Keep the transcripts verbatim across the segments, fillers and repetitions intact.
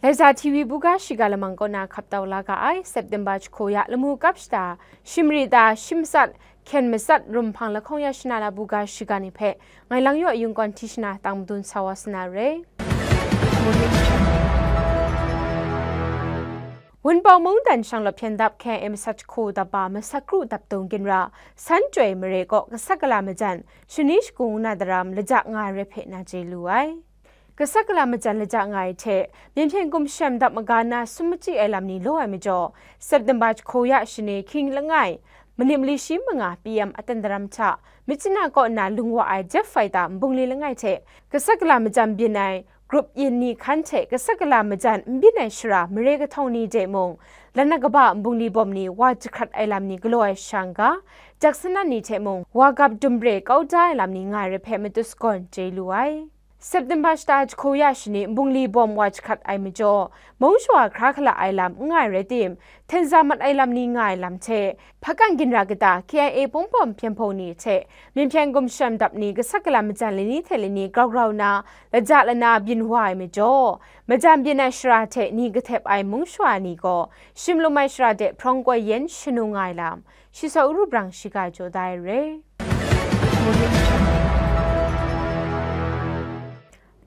Laiza T V buga shiga lamang kaw na hkap tau la ga ai, September jahku ya lamu kap shata, shimri ta, shimsat, hkyen matsat, rum hpang lahkawng ya shana la buga shiga ni hpe, ngai lang yaw yung kawn hti shana tang madun sa wa sa na re. Wunpawng mungdan shanglawt hpyen dap K I A masat jahku dap ba masak kru dap dung ginra, san chyoi mare kaw kasak kala majan, shani shagu ngu na daram laja nga ai re hpe na chye lu ai. Kasak kala majan laja nga ai hte, Myinhpyen gumshem dap maga na sum machyi ai lam ni law ai majaw, September jahku ya shani hkying langai, manit mali shi manga P M aten daram hta, Myitkyina kaw na lung wa ai jet fighter nbungli langai hte, kasak kala majan byin ai group yin ni hkan hte kasak kala majan n byin ai shara mare kahtawng ni de mung, lanat kaba nbungli bawm ni wa jahkrat ai lam ni galaw ai shang ga, jaksanan ni hte mung wa gap dum re kau da ai lam ni nga ai re hpe matut sagawn chye lu ai. September shata jahku ya shani nbungli bawm wa jahkrat ai majaw, mung shawa hkra hkala ai lam n nga ai rai tim, htenza mat ai lam ni nga ai lam hte, hpakan ginra kata K I A pungpawm hpyen hpung ni hte, Myinhpyen gumshem dap ni kasak kala majan lani hte lani grau grau na, laja lana byin wa ai majaw, majan byin ai shara hte ni kahtep ai mung shawa ni gaw, shim lum ai shara de hprawng koi yen shanu nga ai lam, shi saw uru brang shiga jaw da ai re.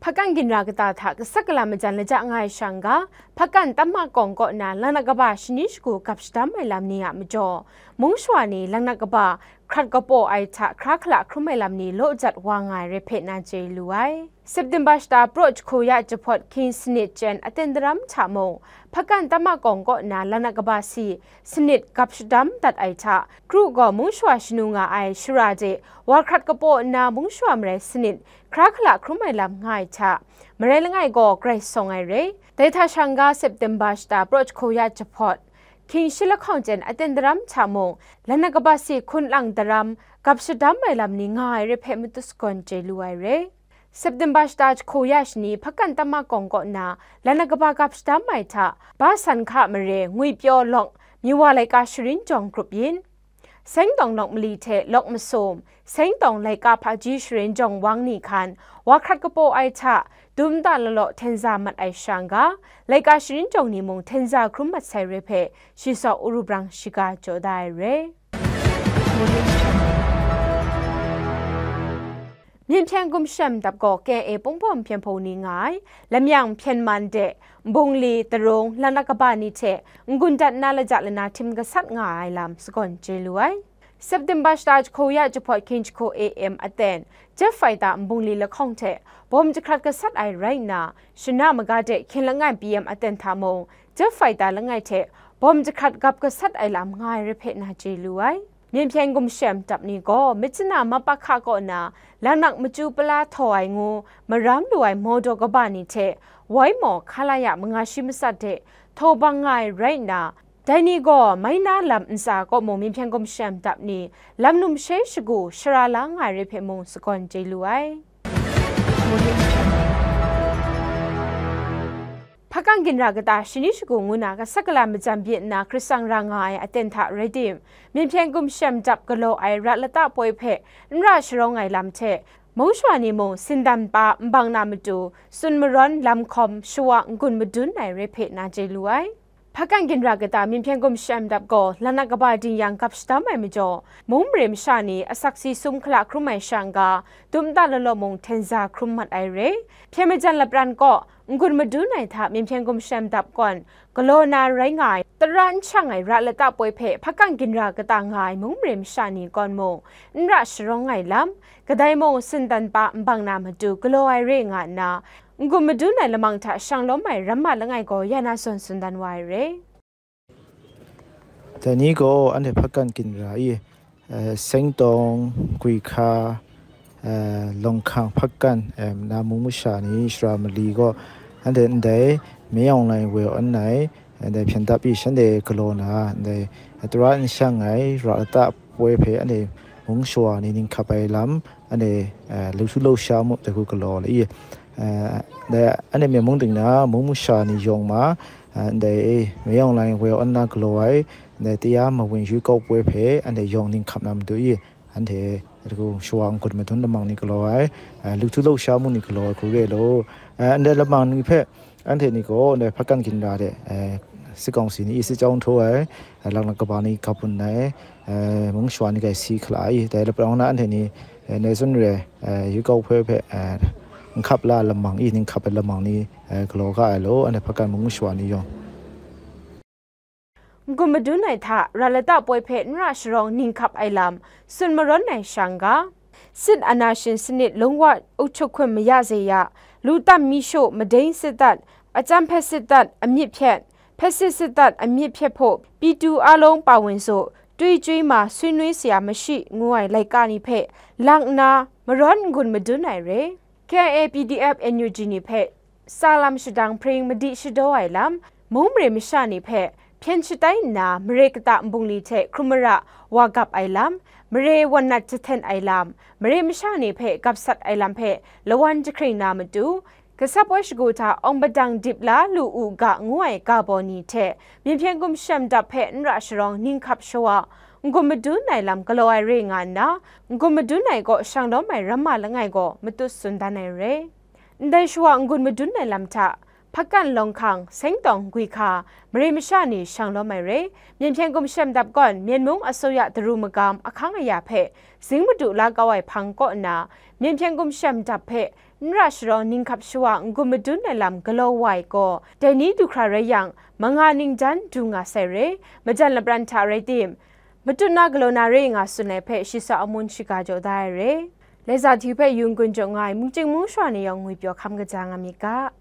Hpakan ginra kata hta kasak kala majan laja nga ai shang ga, hpakan tam makawng kaw na lanat kaba shani shagu gap shadam ai lam ni a majaw, mung shawa ni lanat kaba hkrat kapaw ai hta hkra hkala hkrum ai lam ni law jat wa nga ai re hpe na chye lu ai. September shata praw jahku ya jahpawt hkying sanit chyen aten daram hta mung, hpakan tam makawng kaw na lanat kaba si sanit gap shadam dat ai hta, kru gaw mung shawa shanu nga ai shara de wa hkrat kapaw nna mung shawa marai sanit hkra hkala hkrum ai lam nga ai hta, marai langai gaw grai sawng ai re. Dai hta shang ga September shata praw jahku ya jahpawt, hkying shi lahkawng chyen aten daram hta mung, lanat kaba si hkun lang daram gap shadam ai lam ni nga ai re hpe matut sagawn chye lu ai re. September shata jahku ya shani hpakan tam makawng kaw na lanat kaba gap shadam ai hta, ba san hka mare ngwi pyaw lawk, myi wa laika sharin jawng grup yin, Sengtawng lawk mali hte lawk masum, Sengtawng laika hpaji sharin jawng wang ni hkan, wa hkrat kapaw ai hta, dum nta lalaw htenza mat ai shang ga, laika sharin jawng ni mung htenza hkrum mat sai re hpe, shi saw uru brang shiga jaw da ai re. Myinhpyen gumshem dap gaw K I A pungpawm hpyen hpung ni nga ai, lamyang hpyen man de, nbungli, tarung, lanat kaba ni hte n-gun dat nna laja lana htim gasat nga ai lam sagawn chye lu ai. September shata jahku ya jahpawt hkying jahku A M aten, jet fighter nbungli lahkawng hte bawm jahkrat gasat ai rai nna, shana maga de hkyen langai P M aten hta mung, jet fighter langai hte bawm jahkrat gap gasat ai lam nga ai re hpe na chye lu ai. Myinhpyen gumshem dap ni gaw Myitkyina Mapakha kaw na Laknak Machyu Pala htaw ai ngu maram lu ai mawdaw kaba ni hte woi maw hkala ya manga shi matsat de htaw bang nga ai rai nna, dai ni gaw mai na lam ntsa kaw mung Myinhpyen gumshem dap ni lam numshe shagu shara la nga ai re hpe mung sagawn chye lu ai. Hpakan ginra kata shani shagu ngu na kasak kala majan byin nna hkrit tsang ra nga ai aten hta rai tim, Myinhpyen gumshem dap galaw ai rat lata poi hpe n ra sharawng ai lam hte, mung shawa ni mung sindan pa nbang na matu, tsun marawn lam hkawm shawa n-gun madun ai re hpe na chye lu ai. Hpakan ginra kata Myinhpyen gumshem dap gaw lanat kaba ding yang gap shadam ai majaw, mung mare masha ni asak si sum hkala hkrum ai shang ga, dum nta lalaw mung htenza hkrum mat ai re. Hpyen majan lapran kaw n-gun madun ai hta Myinhpyen gumshem dap kawn galaw na rai nga ai, tara n shang ai rat lata poi hpe hpakan ginra kata nga ai mung mare masha ni kawn mung n ra sharawng ai lam, kadai mung sindan pa nbang na matu galaw ai re nga nna, n-gun madun ai lamang hta shang lawm ai ramma langai gaw ya na zawn tsun dan wa ai re. Dai ni gaw anhte hpakan ginra i, eh, Sengtawng, Gwi Hka, eh, Lawng Hkang hpakan, eh, na mung masha ni shara mali gaw, anhte ndai Min Aung Hlaing woi awn ai, ndai hpyen dap i shanhte galaw na, ndai tara n shang ai ra lata poi hpe anhte mung shawa ni ning hkap ai lam, anhte, eh, lu htu lau sha mu dai hku galaw la i, eh, ndai anhte Myen mung ting na mung masha ni yawng ma, eh, ndai Min Aung Hlaing woi awn na galaw ai, ndai tayama win yu kau poi hpe anhte yawng ning hkap na matu i, anhte dai hku shawa n-gun madun lamang ni galaw ai, eh, lu htu lau sha mu ni galaw ai hku re law, eh, ndai lamang ni hpe, Anhte ni gaw ndai hpakan ginra de, eh, စစ်ကောင်စီ ni စစ်ကြောင်းထိုး ai, eh, laknak kaba ni gap un ai, eh, mung shawa ni kai si hkala ai, dai laprawng na anhte ni, eh, ในစွန်းရဲ, eh, ရွေးကောက်ပွဲ hpe, eh, ငခပ်လာ lamang i, ငခပ် lamang ni, eh, galaw ga ai law, anhte hpakan mung shawa ni yawng. N-gun madun ai hta, ra lata poi hpe n ra sharawng ninghkap ai lam, tsun marawn ai shang ga, စစ်အာဏာရှင်စနစ် လုံးဝအုပ်ချုပ်ခွင့်မရစေရ၊ လူသတ်မီးရှို့၊ မုဒိမ်းစစ်တပ်၊ အကြမ်းဖက်စစ်တပ် အမြစ်ဖြတ်၊ ဖက်ဆစ်စစ်တပ် အမြစ်ဖြတ်ဖို့ ပြည်သူအားလုံးပါဝင်စို့၊ တွေးကြွေးမှာ ဆွေးနွေးစရာမရှိ ငိုးအိုင်လိုက်ကါနီဖဲ လန်နာ မရွန်းငွန်မဒွန်းနိုင်ရယ်။ KIA PDF NUG နီဖဲ စာလမ်ရှဒံ ဖရင်မဒီရှဒိုးအိုင်လမ် မူမရေမရှါနီဖဲ ဖျင်ရှတိုင်းနာ မရေကတဘုံလီထဲ ခရူမရ ဝါကပ်အိုင်လမ် မရေဝနတ်တထန်အိုင်လမ် မရေမရှါနီဖဲ ကပ်ဆတ်အိုင်လမ်ဖဲ လဝန်တခရင်နာမတူ ကဆပ်ပွဲရှကူထ အောင်ပဒံ ဒိပ်လါလူအူဂ ငူးအိုင်ကါဘော်နီထဲ မင်းဖျင်ဂုံရှမ်ဒပ်ဖဲ နရရှရောင် နင်းခပ်ရှဝါ ငွန်မဒွန်းနိုင်လမ် ကလော်အိုင်ရင်းငါနာ ငွန်မဒွန်းနိုင်ကော ရှံလောမိုင်ရမလငိုင်ကော မတုတ်စွန်ဒန်အိုင်ရယ်။ Ndai shawa n-gun madun ai lam hta, hpakan lawng hkang, seng tawng gwi hka, mare masha ni shang lawm ai re, myen hpyen gumshem dap gawn, Myen mung a soya daru magam ahkang aya hpe, zing madu la kau ai hpang kaw nna, myen hpyen gumshem dap hpe, n ra sharawng ninghkap shawa n-gun madun ai lam galaw wa ai gaw, dai ni du hkra rai yang, manga ningjan du nga sai re, majan lapran hta rai tim, matut na galaw na re nga tsun ai hpe, shi sa amun shiga jaw da ai re. Laiza hti hpe yun gun jaw nga ai mungchying mungshawa ni yawng ngwi pyaw hkam kaja nga myit ga.